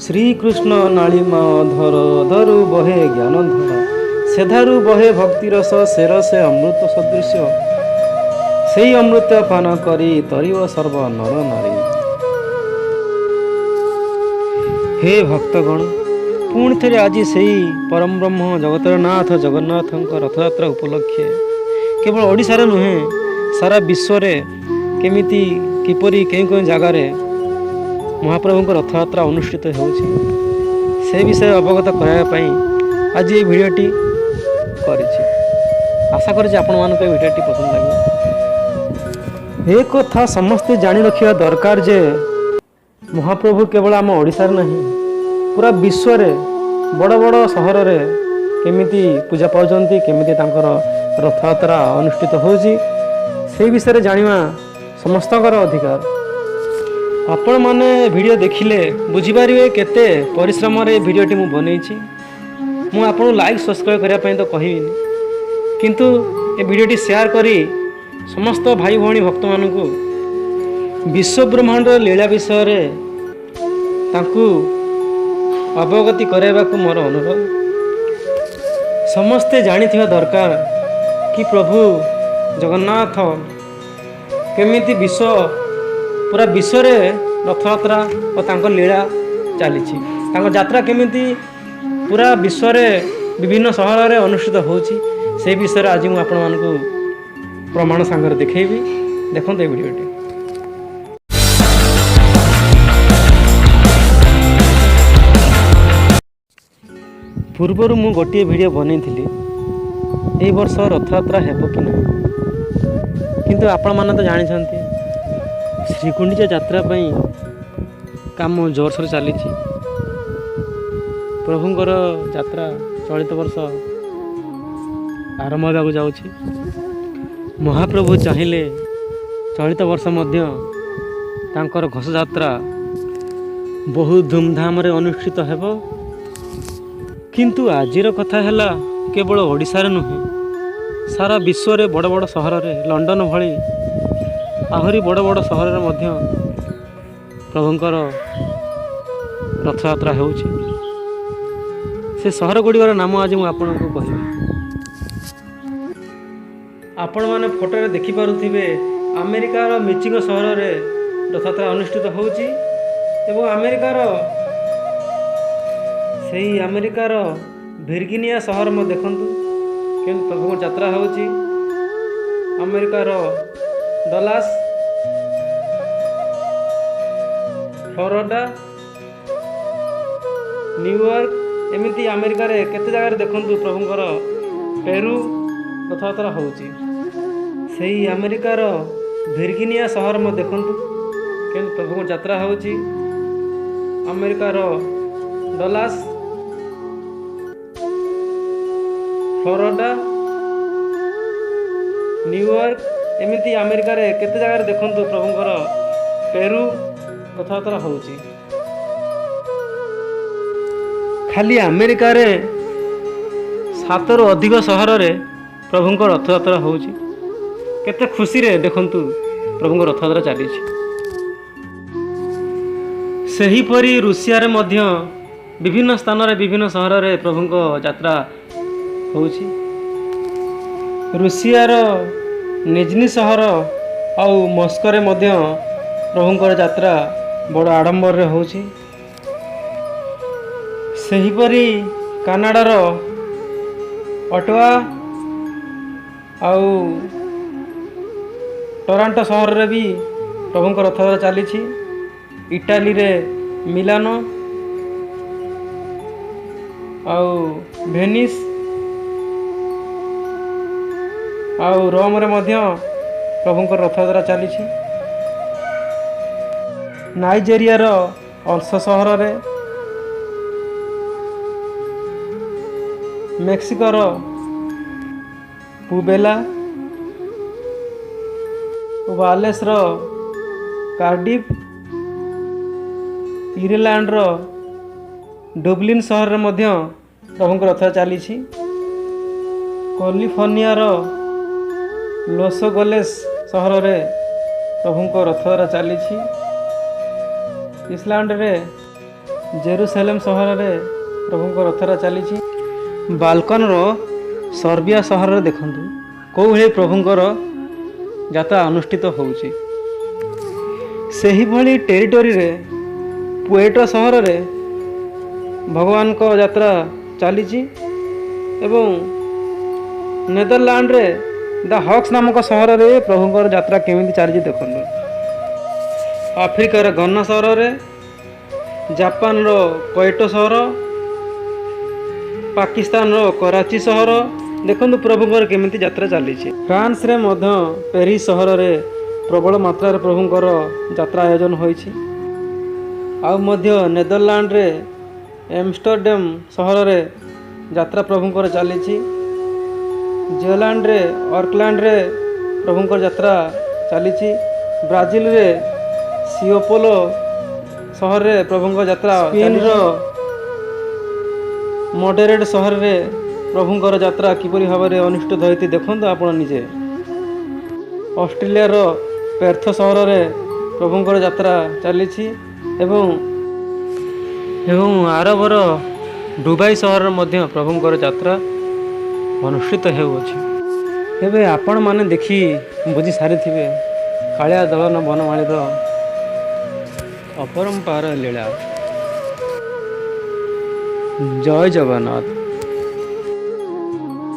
ଶ୍ରୀକୃଷ୍ଣ ନାଳିମା ଅଧର ଅଧରୁ ବହେ ଜ୍ଞାନଧାରା, ସେଧାରୁ ବହେ ଭକ୍ତିରସ, ସେ ରସେ ଅମୃତ ସଦୃଶ୍ୟ, ସେଇ ଅମୃତ ପାନ କରି ତରିବ ସର୍ବ ନର ନାରୀ। ହେ ଭକ୍ତଗଣ, ପୁଣି ଥରେ ଆଜି ସେଇ ପରମ ବ୍ରହ୍ମ ଜଗତର ନାଥ ଜଗନ୍ନାଥଙ୍କ ରଥଯାତ୍ରା ଉପଲକ୍ଷେ କେବଳ ଓଡ଼ିଶାରେ ନୁହେଁ, ସାରା ବିଶ୍ୱରେ କେମିତି କିପରି କେଉଁ କେଉଁ ଜାଗାରେ ମହାପ୍ରଭୁଙ୍କ ରଥଯାତ୍ରା ଅନୁଷ୍ଠିତ ହେଉଛି ସେ ବିଷୟରେ ଅବଗତ କରାଇବା ପାଇଁ ଆଜି ଏହି ଭିଡ଼ିଓଟି କରିଛି। ଆଶା କରୁଛି ଆପଣମାନଙ୍କୁ ଏହି ଭିଡ଼ିଓଟି ପସନ୍ଦ ଲାଗିବ। ଏ କଥା ସମସ୍ତେ ଜାଣି ରଖିବା ଦରକାର ଯେ ମହାପ୍ରଭୁ କେବଳ ଆମ ଓଡ଼ିଶାରେ ନାହିଁ, ପୁରା ବିଶ୍ୱରେ ବଡ଼ ବଡ଼ ସହରରେ କେମିତି ପୂଜା ପାଉଛନ୍ତି, କେମିତି ତାଙ୍କର ରଥଯାତ୍ରା ଅନୁଷ୍ଠିତ ହେଉଛି, ସେଇ ବିଷୟରେ ଜାଣିବା ସମସ୍ତଙ୍କର ଅଧିକାର। ଆପଣମାନେ ଭିଡ଼ିଓ ଦେଖିଲେ ବୁଝିପାରିବେ କେତେ ପରିଶ୍ରମରେ ଏ ଭିଡ଼ିଓଟି ମୁଁ ବନେଇଛି। ମୁଁ ଆପଣଙ୍କୁ ଲାଇକ୍ ସବସ୍କ୍ରାଇବ୍ କରିବା ପାଇଁ ତ କହିବିନି, କିନ୍ତୁ ଏ ଭିଡ଼ିଓଟି ସେୟାର କରି ସମସ୍ତ ଭାଇ ଭଉଣୀ ଭକ୍ତମାନଙ୍କୁ ବିଶ୍ୱ ବ୍ରହ୍ମାଣ୍ଡର ଲୀଳା ବିଷୟରେ ତାଙ୍କୁ ଅବଗତି କରାଇବାକୁ ମୋର ଅନୁରୋଧ। ସମସ୍ତେ ଜାଣିଥିବା ଦରକାର କି ପ୍ରଭୁ ଜଗନ୍ନାଥ କେମିତି ପୁରା ବିଶ୍ୱରେ ରଥଯାତ୍ରା ଓ ତାଙ୍କ ଲୀଳା ଚାଲିଛି, ତାଙ୍କ ଯାତ୍ରା କେମିତି ପୁରା ବିଶ୍ୱରେ ବିଭିନ୍ନ ସହରରେ ଅନୁଷ୍ଠିତ ହେଉଛି, ସେଇ ବିଷୟରେ ଆଜି ମୁଁ ଆପଣମାନଙ୍କୁ ପ୍ରମାଣ ସାଙ୍ଗରେ ଦେଖେଇବି। ଦେଖନ୍ତୁ ଏ ଭିଡ଼ିଓଟି। ପୂର୍ବରୁ ମୁଁ ଗୋଟିଏ ଭିଡ଼ିଓ ବନେଇଥିଲି, ଏଇ ବର୍ଷ ରଥଯାତ୍ରା ହେବ କି ନାହିଁ, କିନ୍ତୁ ଆପଣମାନେ ତ ଜାଣିଛନ୍ତି ଶ୍ରୀଗୁଣ୍ଡିଚା ଯାତ୍ରା ପାଇଁ କାମ ଜୋରସୋର ଚାଲିଛି। ପ୍ରଭୁଙ୍କର ଯାତ୍ରା ଚଳିତ ବର୍ଷ ଆରମ୍ଭ ହେବାକୁ ଯାଉଛି। ମହାପ୍ରଭୁ ଚାହିଁଲେ ଚଳିତ ବର୍ଷ ମଧ୍ୟ ତାଙ୍କର ଘୋଷଯାତ୍ରା ବହୁତ ଧୁମଧାମରେ ଅନୁଷ୍ଠିତ ହେବ। କିନ୍ତୁ ଆଜିର କଥା ହେଲା କେବଳ ଓଡ଼ିଶାରେ ନୁହେଁ, ସାରା ବିଶ୍ୱରେ ବଡ଼ ବଡ଼ ସହରରେ, ଲଣ୍ଡନ ଭଳି ଆହୁରି ବଡ଼ ବଡ଼ ସହରରେ ମଧ୍ୟ ପ୍ରଭୁଙ୍କର ରଥଯାତ୍ରା ହେଉଛି। ସେ ସହର ଗୁଡ଼ିକର ନାମ ଆଜି ମୁଁ ଆପଣଙ୍କୁ କହିବି। ଆପଣମାନେ ଫଟୋରେ ଦେଖିପାରୁଥିବେ ଆମେରିକାର ମିଚିଗନ ସହରରେ ରଥଯାତ୍ରା ଅନୁଷ୍ଠିତ ହେଉଛି ଏବଂ ଆମେରିକାର ଭିର୍ଗିନିଆ ସହର ମଧ୍ୟ ଦେଖନ୍ତୁ କେମିତି ପ୍ରଭୁଙ୍କ ଯାତ୍ରା ହେଉଛି। ଆମେରିକାର ଡଲାସ, ଫ୍ଲୋରିଡା, ନ୍ୟୁୟର୍କ, ଏମିତି ଆମେରିକାରେ କେତେ ଜାଗାରେ ଦେଖନ୍ତୁ ପ୍ରଭୁଙ୍କର ପେରୁ ରଥଯାତ୍ରା ହେଉଛି। ସେଇ ଆମେରିକାର ଭିର୍ଗିନିଆ ସହର ମଧ୍ୟ ଦେଖନ୍ତୁ କେମିତି ପ୍ରଭୁଙ୍କ ଯାତ୍ରା ହେଉଛି। ଆମେରିକାର ଡଲାସ, ଫ୍ଲୋରିଡା, ନ୍ୟୁୟର୍କ, ଏମିତି ଆମେରିକାରେ କେତେ ଜାଗାରେ ଦେଖନ୍ତୁ ପ୍ରଭୁଙ୍କର ପେରୁ ରଥଯାତ୍ରା ହେଉଛି। ଖାଲି ଆମେରିକାରେ 7ରୁ ଅଧିକ ସହରରେ ପ୍ରଭୁଙ୍କ ରଥଯାତ୍ରା ହେଉଛି। କେତେ ଖୁସିରେ ଦେଖନ୍ତୁ ପ୍ରଭୁଙ୍କ ରଥଯାତ୍ରା ଚାଲିଛି। ସେହିପରି ରୁଷିଆରେ ମଧ୍ୟ ବିଭିନ୍ନ ସ୍ଥାନରେ ବିଭିନ୍ନ ସହରରେ ପ୍ରଭୁଙ୍କ ଯାତ୍ରା ହେଉଛି। ରୁଷିଆର ନିଜନି ସହର ଆଉ ମସ୍କୋରେ ମଧ୍ୟ ପ୍ରଭୁଙ୍କର ଯାତ୍ରା ବଡ଼ ଆଡ଼ମ୍ବରରେ ହେଉଛି। ସେହିପରି କାନାଡ଼ାର ଅଟୱା ଆଉ ଟରାଣ୍ଟୋ ସହରରେ ବି ପ୍ରଭୁଙ୍କ ରଥଯାତ୍ରା ଚାଲିଛି। ଇଟାଲୀରେ ମିଲାନୋ ଆଉ ଭେନିସ୍ ଆଉ ରୋମରେ ମଧ୍ୟ ପ୍ରଭୁଙ୍କ ରଥଯାତ୍ରା ଚାଲିଛି। ନାଇଜେରିଆର ଅଲସ ସହରରେ, ମେକ୍ସିକୋର ପୁବେଲା, ୱାଲେସ୍ର କାର୍ଡିଫ୍, ଇରଲାଣ୍ଡର ଡୁବଲିନ୍ ସହରରେ ମଧ୍ୟ ପ୍ରଭୁଙ୍କ ରଥ ଚାଲିଛି। କାଲିଫର୍ଣ୍ଣିଆର ଲୋସଗୋଲେସ୍ ସହରରେ ପ୍ରଭୁଙ୍କ ରଥଯାତ୍ରା ଚାଲିଛି। ଇସଲାଣ୍ଡରେ ଜେରୁସାଲେମ ସହରରେ ପ୍ରଭୁଙ୍କ ରଥଯାତ୍ରା ଚାଲିଛି। ବାଲକନର ସର୍ବିଆ ସହରରେ ଦେଖନ୍ତୁ କେଉଁଭଳି ପ୍ରଭୁଙ୍କର ଯାତ୍ରା ଅନୁଷ୍ଠିତ ହେଉଛି। ସେହିଭଳି ଟେରିଟୋରିରେ ପୁଏଟୋ ସହରରେ ଭଗବାନଙ୍କ ଯାତ୍ରା ଚାଲିଛି ଏବଂ ନେଦରଲ୍ୟାଣ୍ଡରେ ଦ ହକ୍ସ ନାମକ ସହରରେ ପ୍ରଭୁଙ୍କର ଯାତ୍ରା କେମିତି ଚାଲିଛି ଦେଖନ୍ତୁ। ଆଫ୍ରିକାର ଗନ୍ନା ସହରରେ, ଜାପାନର କଏଟୋ ସହର, ପାକିସ୍ତାନର କରାଚି ସହର ଦେଖନ୍ତୁ ପ୍ରଭୁଙ୍କର କେମିତି ଯାତ୍ରା ଚାଲିଛି। ଫ୍ରାନ୍ସରେ ମଧ୍ୟ ପ୍ୟାରିସ୍ ସହରରେ ପ୍ରବଳ ମାତ୍ରାରେ ପ୍ରଭୁଙ୍କର ଯାତ୍ରା ଆୟୋଜନ ହୋଇଛି। ଆଉ ମଧ୍ୟ ନେଦରଲ୍ୟାଣ୍ଡରେ ଏମ୍ଷ୍ଟରଡେମ୍ ସହରରେ ଯାତ୍ରା ପ୍ରଭୁଙ୍କର ଚାଲିଛି। ଜିଓଲାଣ୍ଡରେ ଅର୍କଲ୍ୟାଣ୍ଡରେ ପ୍ରଭୁଙ୍କର ଯାତ୍ରା ଚାଲିଛି। ବ୍ରାଜିଲରେ ସିଓପୋଲୋ ସହରରେ ପ୍ରଭୁଙ୍କ ଯାତ୍ରା, ସ୍ପେନ୍ର ମଡେରେଟ୍ ସହରରେ ପ୍ରଭୁଙ୍କର ଯାତ୍ରା କିପରି ଭାବରେ ଅନୁଷ୍ଠିତ ହୋଇଛି ଦେଖନ୍ତୁ ଆପଣ ନିଜେ। ଅଷ୍ଟ୍ରେଲିଆର ପେର୍ଥ ସହରରେ ପ୍ରଭୁଙ୍କର ଯାତ୍ରା ଚାଲିଛି ଏବଂ ଆରବର ଦୁବାଇ ସହରରେ ମଧ୍ୟ ପ୍ରଭୁଙ୍କର ଯାତ୍ରା ଅନୁଷ୍ଠିତ ହେଉଅଛି। ଏବେ ଆପଣମାନେ ଦେଖି ବୁଝି ସାରିଥିବେ କାଳିଆ ଦଳନ ବନମାଳୀର ଅପରମ୍ପାର ଲୀଳା। ଜୟ ଜଗନ୍ନାଥ।